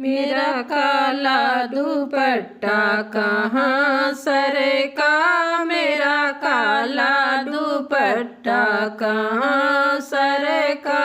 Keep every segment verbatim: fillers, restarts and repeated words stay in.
मेरा काला दुपट्टा कहाँ सरका, मेरा काला दुपट्टा कहाँ सरका,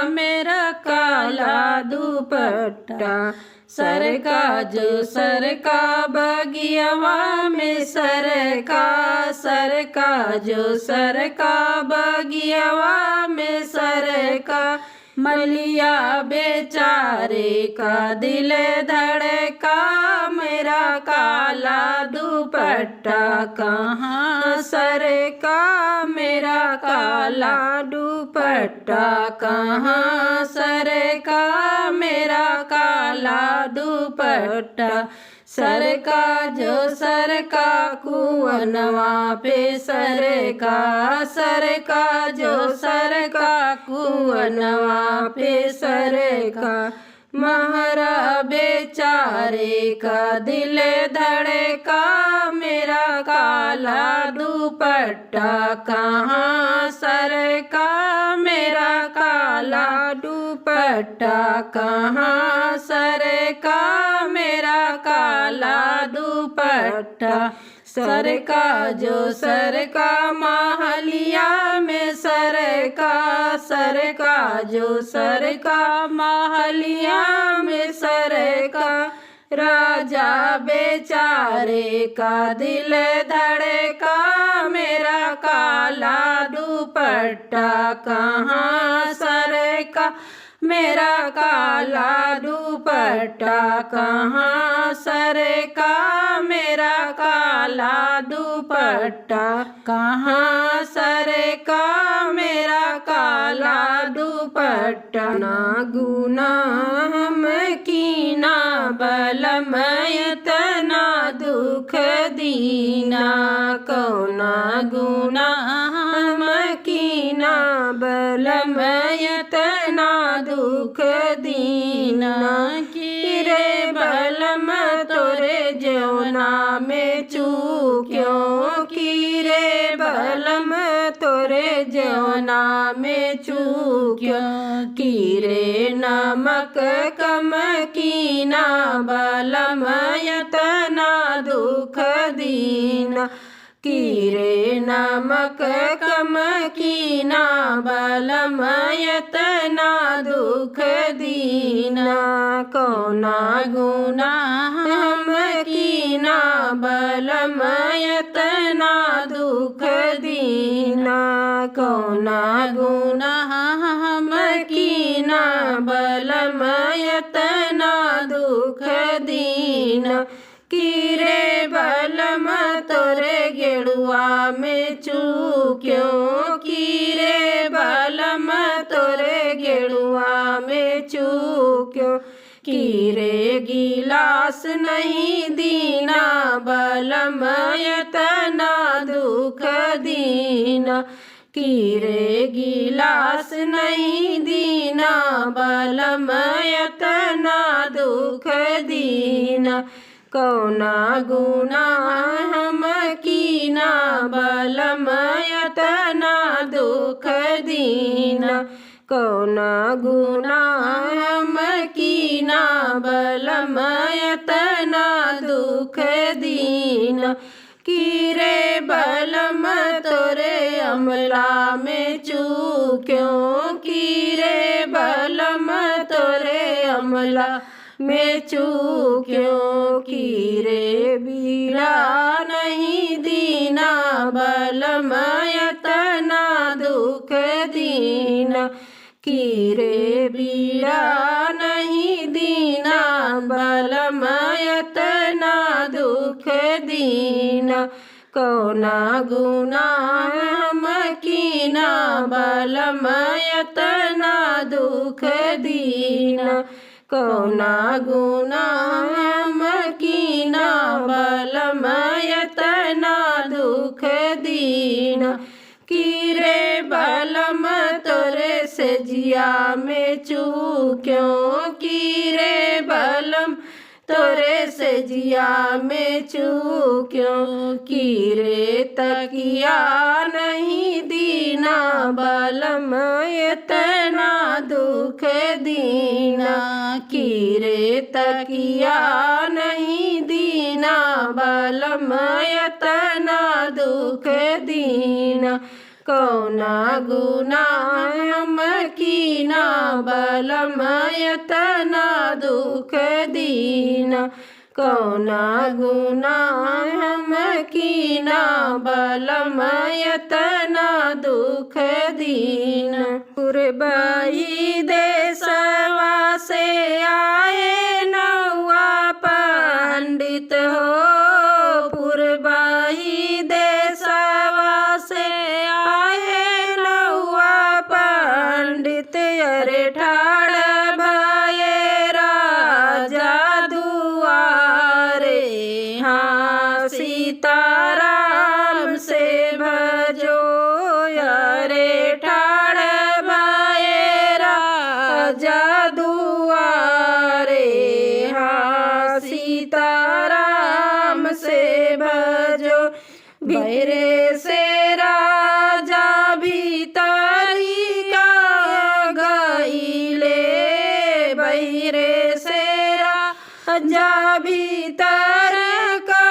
मेरा काला दुपट्टा सरका जो सरका बगियवा में सरका, सरका जो सरका बगियवा में सरका। मलिया बेचारे का दिल धड़का, मेरा काला दुपट्टा कहाँ सरका, मेरा काला दुपट्टा कहाँ सरका, मेरा काला दुपट्टा सरका जो सरका कुअनवा पे सरका, सरका जो सरका कुअनवा पे सरका। महरा बेचारे का दिल धड़का, मेरा काला दुपट्टा कहाँ सरका, मेरा काला दुपट्टा कहाँ सरका, मेरा काला दुपट्टा सरका जो सरका महलिया में सरका, सरका जो सरका महलिया में सरका। राजा बेचारे का दिल धड़का, मेरा काला दुपट्टा कहाँ सरका, मेरा काला दुपट्टा कहाँ सरका, मेरा काला दुपट्टा कहाँ सरका, मेरा काला दुपट्टा। ना गुनाह हम कीना बलम इतना दुख दीना, कौना गुनाह हम कीना बलम इतना दुख दीना। कि रे बलम तोरे जौना में चूक्यों, कि रे बलम तोरे जौना में चूक्यों। कि रे नमक कम कीना बलम इतना दुख दीना। कि रे नमक कम कीना बलम इतना दुख दीना। कौना गुनाह हम कीना बलम इतना दुख दीना। कौना गुनाह हम कीना बलम इतना दुख दीना। कि रे बलम तोरे गेड़ुआ में चूक्यों, कि रे बलम तोरे गेड़ुआ में चूक्यों। कि रे गिलास नहीं दीना बलम इतना दुख दीना। कि रे गिलास नहीं दीना बलम इतना दुख दीना। कौना गुनाह हम कीना बलम इतना दुख दीना। कौना गुनाह हम कीना बलम इतना दुख दीना। कि रे बलम तोरे अमला में चूक्यों, कि रे बलम तोरे अमला में चूक्यों। कि रे बीड़ा नहीं दीना बलम इतना दुख दीना। कि रे बीड़ा नहीं दीना बलम इतना दुख दीना। कौना गुनाह हम कीना बलम इतना दुख दीना। कौना गुनाह हम कीना बलम इतना दुख दीना। कि रे बलम तोरे से जिया में चूक्यों, कि रे बलम तोरे से जिया में चूक्यों। कि रे तकिया नहीं दीना बलम इतना दुख दीना, किरे तकिया नहीं दीना, बलम यतना दुख दीना। कौना गुनाह हम कीना, बलम यतना दुख दीना। कौना गुनाह हम कीना, बलम यतना दुख दीना। पुरबही देसवा से आए नौआ पंडित हो, पुरबही देसवा से आए नौआ पंडित। अरे ठाड़ भये राजा दुआरे, हाँ सीताराम से भजो। अरे ठाड़ भये राजा दुआरे, हाँ सीताराम से भजो। बहिरे से राजा भीतरी का गईले, बहिरे से राजा भीतर का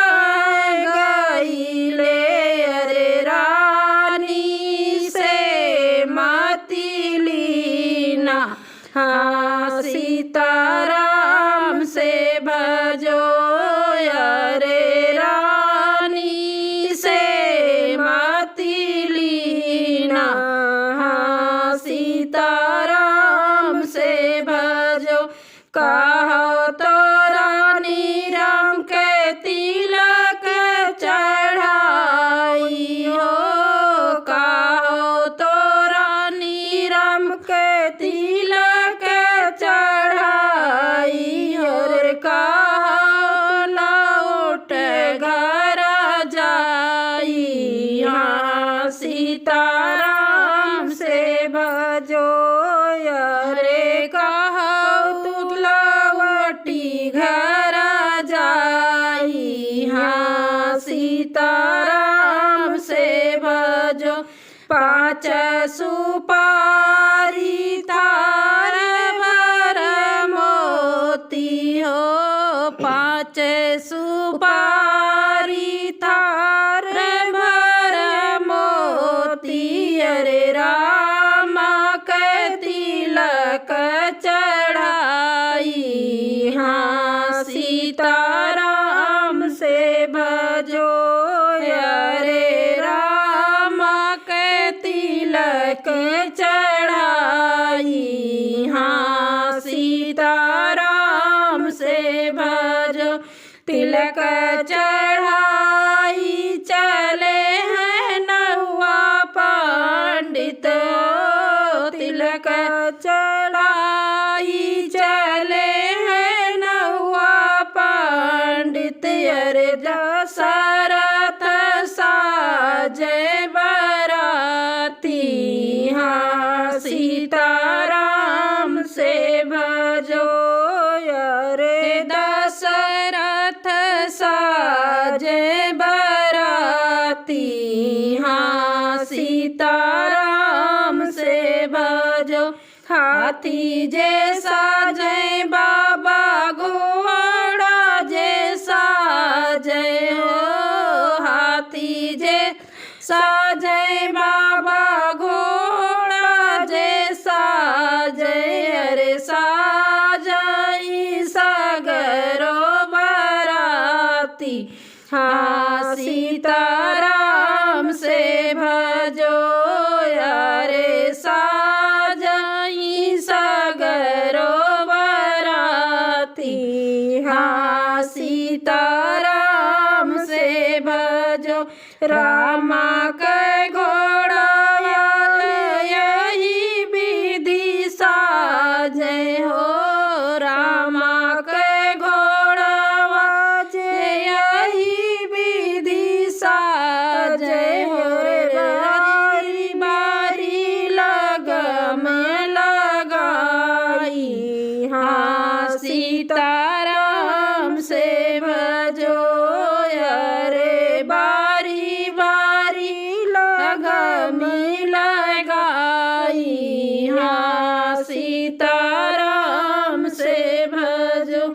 गईले। अरे रानी से मति लीना, हाँ सीताराम से भजो। अरे रानी से मति लीना, हाँ सीताराम से भजो। कहो तो रानी राम के तिलक चढ़ाई हो, कहो तो रानी राम के तिलक चढ़ाई। और कहो लौट घर जाई, हाँ सीताराम से भजो। अरे कहो तू लौटी घर जाई, हाँ सीताराम से भजो। पाँच सुपारी थार भर मोती हो, पाँच सुपारी थार भर मोती। अरे राम के तिलक चढ़ाई, हाँ सीताराम से भजो। अरे राम के तिलक चढ़ाई, हाँ सीताराम से भजो। तिलक चढ़ाई चले हैं नौआ पंडित, तिलक चढ़ाई चले हैं नौआ पंडित। अरे दशरथ साजे बराती, हाँ सीताराम से भजो। अरे दशरथ साजे बराती, हाँ सीताराम से भजो। हाथी जे साजे बाबा, घोड़ा जे साजे हो, हाथी जे साजे बाबा, घोड़ा जे साजे। अरे साजई सगरो बराती, हाँ सीताराम से भजो। अरे साजई सगरो बराती, हाँ सीताराम से भजो। रामा के घोड़ा यही विधि साजे हो, रामा के घोड़ा जे यही विधि साजे हो। रे बारी बारी लगम लगाई, हाँ सीताराम से भजो। अरे बारी बारी हो।